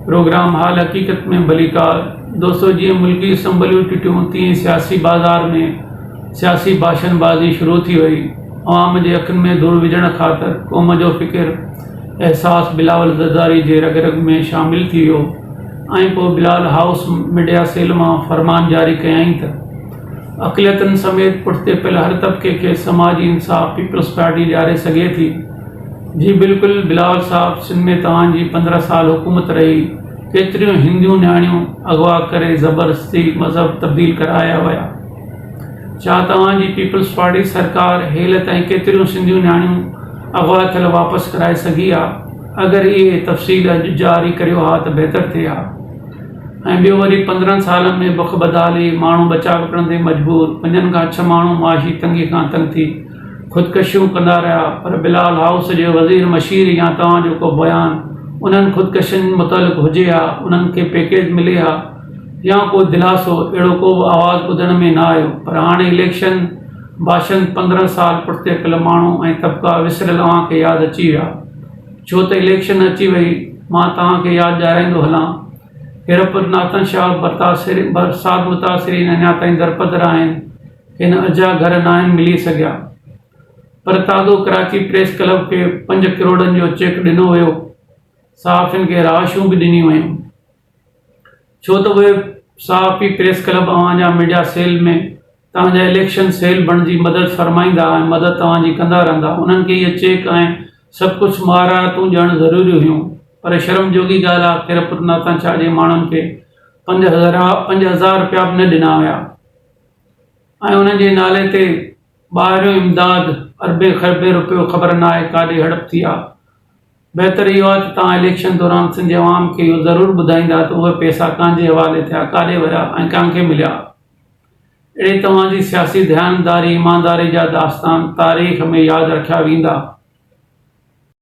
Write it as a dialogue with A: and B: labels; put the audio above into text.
A: Programme حال حقيقت ۾ ڀليڪار دوستو جيئن ملڪي اسمبليون ٽٽيون تيئن سياسي بازار ۾ سياسي ڀاشن بازي شروع ٿي وئي عوام جي اکين ۾ ڌوڙ وجهڻ خاطر قوم جو فڪر احساس بلاول زرداري جي رڳ رڳ ۾ شامل ٿي ويو ۽ پوء بلال هائوس ميڊيا سيل مان فرمان جاري ڪيائين ته اقليتن سميت پٺتي پيل هر طبقي کي سماجي انصاف پيپلز پارٽي ڏياري سگهي ٿي. جي بلڪل بلاول صاحب سنڌ ۾ توهان جي 15 سال حڪومت رهي ڪيتريون هنديون نياڻيون اغوا ڪري زبرستي مذهب تبديل ڪرايا ويا ڇا توهان جي پيپلز پارٽي سرڪار هيل تائين ڪيتريون سنڌيون نياڻيون اغوا ٿيل واپس ڪرائي سگهي آ اگر اهي تفصيل اڄ جاري ڪريو ها ته بهتر ٿئي ها ۽ ٻيو وري 15 سالن ۾ بک بدحالي ماڻهو ٻچا وڪڻڻ تي مجبور پنجن کان ڇهه ماڻهو معاشي تنگي کان تنگ ٿي خودڪشيون ڪندا رهيا پر بلال هائوس جي وزير مشير يا توهان جو ڪو بيان انهن خودڪشين متعلق هجي ها، انهن کي پيڪيج ملي ها يا ڪو دلاسو، اهڙو ڪو به آواز ٻڌڻ ۾ نه آيو پر هاڻي اليڪشن باشند 15 سال پٺتي پيل ماڻهو ۽ طبقا وسريل اوهان کي ياد اچي ويا ڇو ته اليڪشن اچي وئي مان توهان کي ياد ڏيارائيندو هلان خيرپور ناٿن شاهه برسات متاثرين اڃا تائين درپدر آهن. کين اجها گهر ناهن ملي سگهيا پر تازو ڪراچي پريس ڪلب کي پنج ڪروڙن جو چيڪ ڏنو ويو، صحافين کي رهائشون به ڏنيون ويون ڇو ته اهي صحافي پريس ڪلب اوهان جا ميڊيا سيل ۾ توهان جا اليڪشن سيل بڻجي مدد فرمائيندا ۽ مدد توهان جي ڪندا رهندا انهن کي اهي چيڪ ۽ سڀ ڪجهه مهارتون ڏيڻ ضروري هيون پر شرم جوڳي ڳالهه آهي خيرپور ناٿن شاهه جي ماڻهن کي 5000 رپيا به نه ڏنا ويا. ۽ انهن جي نالي تي ٻاهريون امداد اربين خربين روپيو خبر ناهي ڪاڏي هڙپ ٿي آ. بهتر اهو آ ته توهان اليڪشن دوران سنڌ جي عوام کي اهو ضرور ٻڌائيندا ته اهي پئسا ڪنهن جي حوالي ٿيا، ڪاڏي ويا ۽ ڪنهن کي مليا. اهڙي توهان جي سياسي ديانتداري ايمانداري جا داستان تاريخ ۾ ياد رکيا ويندا.